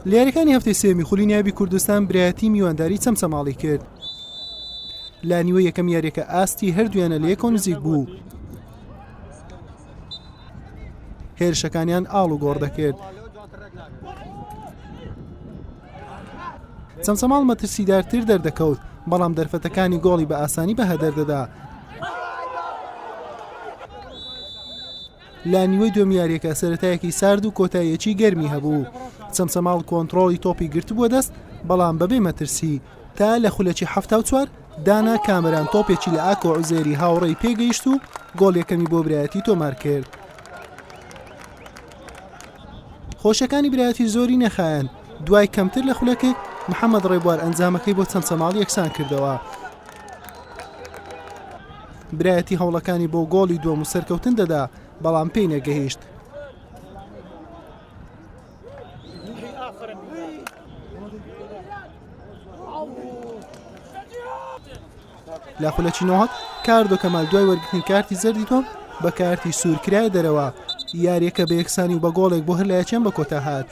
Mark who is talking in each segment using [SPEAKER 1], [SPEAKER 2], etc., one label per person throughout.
[SPEAKER 1] لە یاریەکانی هەفتەی سێیەمی خولی نایابی کوردستان برایەتی میوانداری چەمچەماڵی کرد. لە نیوەی یەکەم یاریەکە ئاستی هەردوویانە لە یەکەوە نزیک بوو. هێرشەکانیان ئاڵ و گۆڕ دەکرد. چەمچەماڵ مەترسیدارتر دەردەکەوت، بەڵام دەرفەتەکانی گۆڵی بە ئاسانی بە هەدەر دەدا. لە نیوەی دووەم یاریەکە سەرەتایەکی سارد و کۆتاییەکی گەرمی هەبوو. چەمچەماڵ کۆنتڕۆڵی تۆپی گرتبووە دەست، بەڵام بەبێ مەترسی. تا لە خولەکی 74 دانا کامەران تۆپێکی لە ئاکۆ عوزێری هاوڕێی پێگەیشت و گۆڵ یەکەمی بۆ برایەتی تۆمار کرد. خۆشیەکانی برایەتی زۆری نەخایاند، دوای کەمتر لە خولەکێک محەمەد ڕێبوار ئەنجامەکەی بۆ چەمچەماڵ یەکسان کردەوە. برایەتی هەوڵەکانی بۆ گۆڵی دووەم و سەرکەوتن دەدا، بەڵام پێی نەگەیشت. لە خولەکی 90 کاردۆ کەمال دوای وەرگرتنی کارتی زەردی دووەم بە کارتی سوور کرایە دەرەوە یاریەکە بە یەکسانی و بە گۆڵێک بۆ هەر لایەکیان بە کۆتا هات.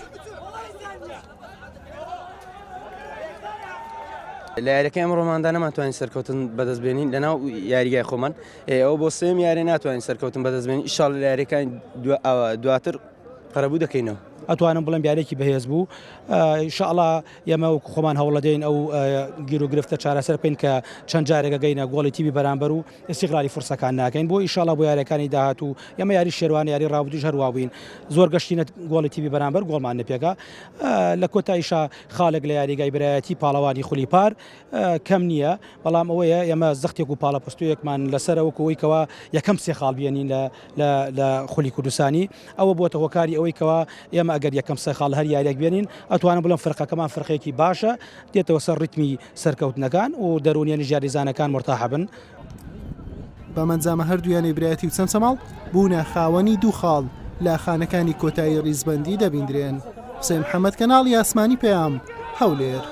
[SPEAKER 2] لە یاریەکەی ئەمڕۆماندا نەمانتوانی سەرکەوتن بەدەست بێنین لەناو یاریگای خۆمان ئەو بۆ سێم یاری ناتوانین سەرکەوتن بەدەست بێنین ئیشاڵ لە یاریەکانی دواتر قەرەبوو دەکەینەوە.
[SPEAKER 3] ئەتوانم بڵێم یاریەکی بەهێز بوو ئیشاڵا ئێمە وەکو خۆمان هەوڵەدەین ئەو گیروگرفتە چارەسەر بکەین کە چەند جارێک ئەگەینە گۆڵی تیپی بەرامبەر و ئیستیغلالی فرسەکان ناکەین بۆ ئیشاڵا بۆ یاریەکانی داهاتوو ئێمە یاری شێروانە یاری ڕابردووش هەروا بووین زۆر گەشتینە گۆڵی تیپی بەرامبەر گۆڵمان نەپێکا لە کۆتاییشا خاڵێک لە یاریگای برایەتی پاڵەوانی خولی پار کەم نییە بەڵام ئەوەیە ئێمە زەختێک و پاڵەپەستۆیەکمان لەسەرە وەکو ئەوەی کەوا یەکەم سێ خاڵ بێنین لە لە لە خولی کوردستانی ئەوە بۆتە هۆکاری ئەوەی کەوا ئێمە ئەگەر یەکەم سێ خاڵ هەر یاریەک بێنین ئەتوانم بڵێم فرقەکەمان فرقێکی باشە دێتەوە سەر ڕیتمی سەرکەوتنەکان و دەروونیانیش یاریزانەکان مورتاحە بن.
[SPEAKER 1] بەم ئەنجامە هەردوو یانەی برایەتی و چەمچەماڵ بوونە خاوەنی دوو خاڵ لە خانەکانی کۆتایی ڕیزبەندی دەبیندرێن. حوسێن محەمەد کەناڵی ئاسمانی پەیام، هەولێر.